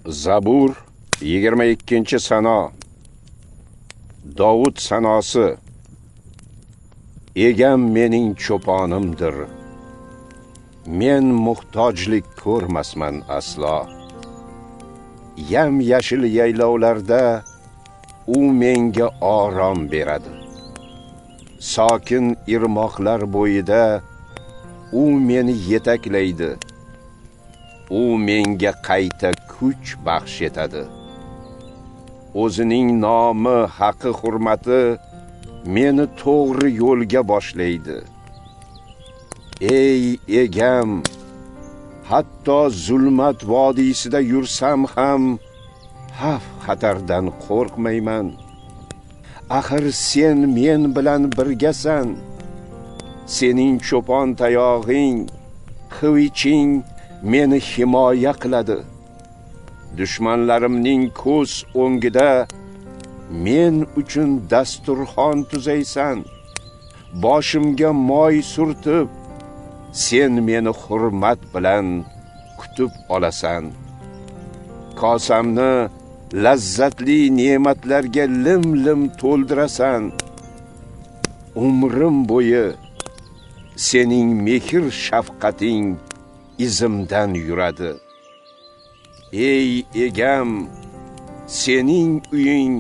Zabur 22-sano. Dovud sanosi. Egam mening cho'ponimdir. Men muhtojlik ko'rmasman aslo. Yam yashil yaylovlarda u menga orom beradi. Sokin irmoqlar bo'yida u meni yetaklaydi. U menga qayta kuch baxsh etadi. O'zining nomi, haqi, hurmati meni to'g'ri yo'lga boshlaydi. Ey egam, hatto zulmat vodiysida yursam ham xavf xatardan qo'rqmayman. Axir sen men bilan birgasan. Sening cho'pon tayog'ing, xiviching meni himoya qiladi. Dushmanlarimning ko'z o'ngida men uchun dasturxon tuzaysan. Boshimga moy surtib, sen meni hurmat bilan kutib olasan. Kosamni lazzatli ne'matlarga lim-lim to'ldirasan. Umrim bo'yi sening mehr shafqating izimdan yuradi. Ey egam, sening uying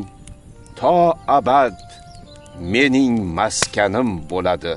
to abad mening maskanim bo'ladi.